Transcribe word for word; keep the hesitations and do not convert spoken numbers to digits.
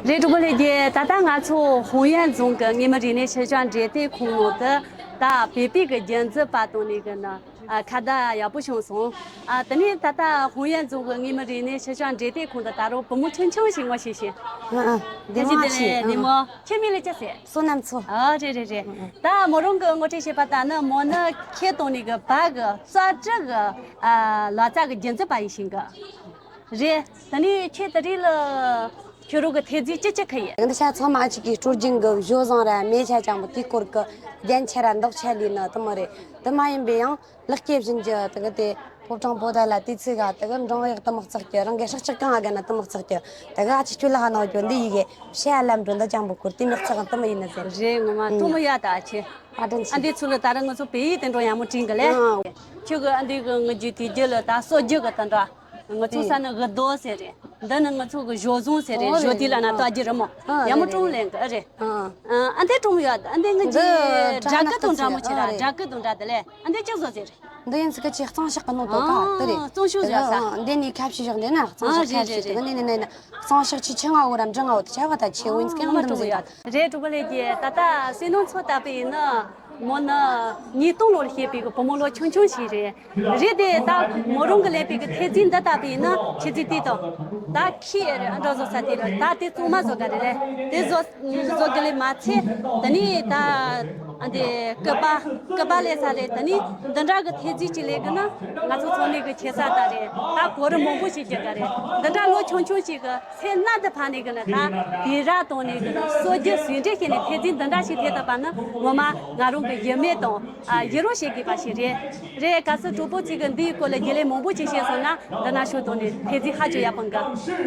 རེད། གྲོགས་པོ་ལྷན་རྒྱས། ད་ལྟ་ང་ཚོ་ཧུང་ཡན་རྫོང་གི་དངོས་མི་རིག་གནས་ཤུལ་བཞག་འབྲེལ་མཐུད་ཁང་ནང་དུ་ད་བོད་པའི་གི་རྒྱུན་འཛིན་པ་དང་ནི་གི་ནི་ཨ་ཁ་བརྡ་ཡག་པོ་བྱུང་སོང་། ཨ་དེ་ནས་ད་ལྟ་ཧུང་ཡན་རྫོང་གི་དངོས་མི་རིག་གནས་ཤུལ་བཞག་འབྲེལ་མཐུད་ཁང་དུ་ད་རུང་བུ་མོ་ཆུང་ཆུང་ཞིག་ངོ་ཤེས་ཤིང་། ཨ་ཨ། བདེ་བདེ་མོ་ལགས་ཆེ། ཨ་བདེ་མོ། ཁྱོད་མིང་ལ་ཅི་ཟེར། བསོད་ནམས་མཚོ། ཨ་རེད་རེད་རེད། ཨ་ཨ། ད་མོ་རང་གི་ངོ་སྤྲོད་བྱས་པ་ལྟར་ན་མོ་ནི་ཁྱེད་དང་ནི་གི་བར་གི་རྩ་དྲུག་གི་ཨ་ལོ་ཙཱ་གི་རྒྱུན་འཛིན་པ་ཡིན་ཞིང་གི། རེད། ད་ནི་ཁྱེད་ད་རེས་ལ་ཁྱོད་རང་གི་ཐེ་ཚོམ་ཅི་ཅི་ག་ཡིན། འདི་ཤ་ཚང་མ་ཨ་ཅིག་གི་སྲོལ་རྒྱུན་གི་བཟོ་བཟང་ར་མེ་ཆ་ཅང་པོ་དེའི་སྐོར་གི་རྒྱན་ཆ་ར་འདོགས་ཆ་ལས་ནི་དུ་མ་རེད། དུ་མ་ཡིན་པའི་ཡང་ལག་སྐྱེས་བཞིན་གྱི་དུ་གི་དེ་ཕོ་བྲང་པོ་ཏ་ལ་དུས་ཚོད་ག་དུ་གི་འབྲང་ཡག་དུ་མག་ཚག་གི་རང་གི་སྲོག་ཆགས་གང་ཨ་ག་ན་དུ་མག་ཚག་གི་དུ་གི་ཨ་ཅིག་ཁྱོད་ལ་ཧ་ནོ་གྱོ་འདི་ཡི་གེ་ཤ་ལམ་འགྲོ་འདི་ཅང་པོ་སྐོར་དེ་མག་ཚག་དུ་མ་ཡིན་ན་ཟེར། རེད། ངོ་མ་ཐུང་མོ་ཡ་ད་ཨ་ཆེ། ཨ་དྲན་ཆེ། ཨ་འདི་ཚུ་ལ་ད་ར་ང་ཚོ་བོད་ཡིག་དེ་འགྲོ་ཡག་མོ་དྲན་གི་ལེ། ཨ་ཁྱོད་གི་ཨ་འདི་གི་ངི་རྒྱུ་དེ་རྒྱུ་ལ་ད་སོ་རྒྱུ་གི་དུ་འདྲ། ང་ཚོ་ས་ནི་གི་རྡོ་ཟེར་རེད། འདི་ནི་ང་ཚོ་གི་ཞོ་ཟུང་ཟེར་རེད། ཨོ་ཞོ་རེད་དེ་ལ་ན་རེད། ཏོ་ཨ་རྒྱུ་རི་མོ་ཨ་ཡག་མོ་རེད་ཀྲུང་རེད། ལེན་གི་ཨ་རེད། ཨ་ཨ་འདི་ཀྲུང་ཡོད། ཨ་འདི་ངི་འདི་རྒྱུ་སྦྲ་གི་དང་འདྲ་མོ་ཆེ་ར། ཨ་རེད། སྦྲ་གི་དང་འདྲ་དེ་ལེ། ཨ་འདི་ཅི་བཟོ་ཟེར། འདི་ཡིན་ཚིག་གི་ཆེ་གཙང་ཤག་གི་ནང་དུ་ག་དེ་རེད། ཨ་གཙང་ཤུགས་ཡོད་ས། ཨ་ཨ་འདི་ནི་ཁ་ཕྱི་བཞག་འདི་ན་གཙང་ཤག་ཨ་ཁ་རེད་ཕྱི་རེད་དེ་གི་རེད། འདི་ནི་ནི་ནི་གཙང་ཤག་ཆེ་ཆེ་ང་འོ་རམ་འབྲིང་ང་འོ་དེ་ཆ་བ་ད་ཆེ་འོ་ཡིན་ཚིག་གི་ཨ་ཨ་འདི་ཀྲུང་མི་ཟེར་ཡོད། ད། རེད། གྲོགས་པོ་ལྷན་རྒྱས། ད་ལྟ་བསོད་ནམས་མཚོ་ལྟ་བུ་ཡིན་ན་མོ་ནི་ཉིས་སྟོང་ལོར་སྐྱེས་པའི་གི་བུ་མོ་ལོ་ཆུང་ཆུང་ཞིག་རེད། རེད་དེ་ད་མོ་རང་གི་ལས་པའི་གི་ཐེ་ཚིག་འདི་ལྟ་བུ་ཡིན་ན་ཁྱེད་ཚོས་དེ་དང་ད་ཁྱི་ཨེ་རེད། ཨ་འདྲ་བཟོ་ས་དེ་རེད། ད་དེ་གཙང་མ་བཟོ་ག་རེད་ལེ། དེ་བཟོ་བཟོ་གི་ལས་མ་ཚད་ད་ནི་ད་ཨ་འདི་སྐུད་པ་སྐུད་པ་ལས་ས་རེད། ད་ནི་འདི་འདྲ་གི་ཐེ་ཚིག་ཅིག་ལས་གི་ན་ང་ཚོ་ཚོ་ནི་གི་ཁྱེད་ས་ད་རེད། ད་གོ་རི་མང་པོ་ཞིག་རྒྱག་ག་རེད། འདི་འདྲ་ལོ་ཆུང་ཆུང་ཞིག་གི་ཚེ་གནད་དུ་ཕབ་ནས་གི་ནི་ད་དེ་ར་དང་ནས་གི་ནི་སྲོལ་རྒྱུན་ཟུང་འབྲེལ་བྱས་ནས་ཐེ་ཚིག་འདི་འདྲ་ཞིག་ཐེབས་ཐུབ་པ་ནི་ངོ་མ་ང་རང་གི་ཡིད་སྨོན་དང་ཨ་ཡི་རང་བྱེད་དགོས་པ་ཞིག་རེད། རེད། གལ་སྲིད་གྲོགས་པོ་ཚོས་གི་འདིའི་སྐོར་ལ་རྒྱུས་ལོན་མང་པོ་ཅིག་བྱས་སོང་ན་འདི་ན་ཤོག་དང་ནས་ཐེ་ཚིག་ཧ་ཅང་ཡག་པོ་འགའ།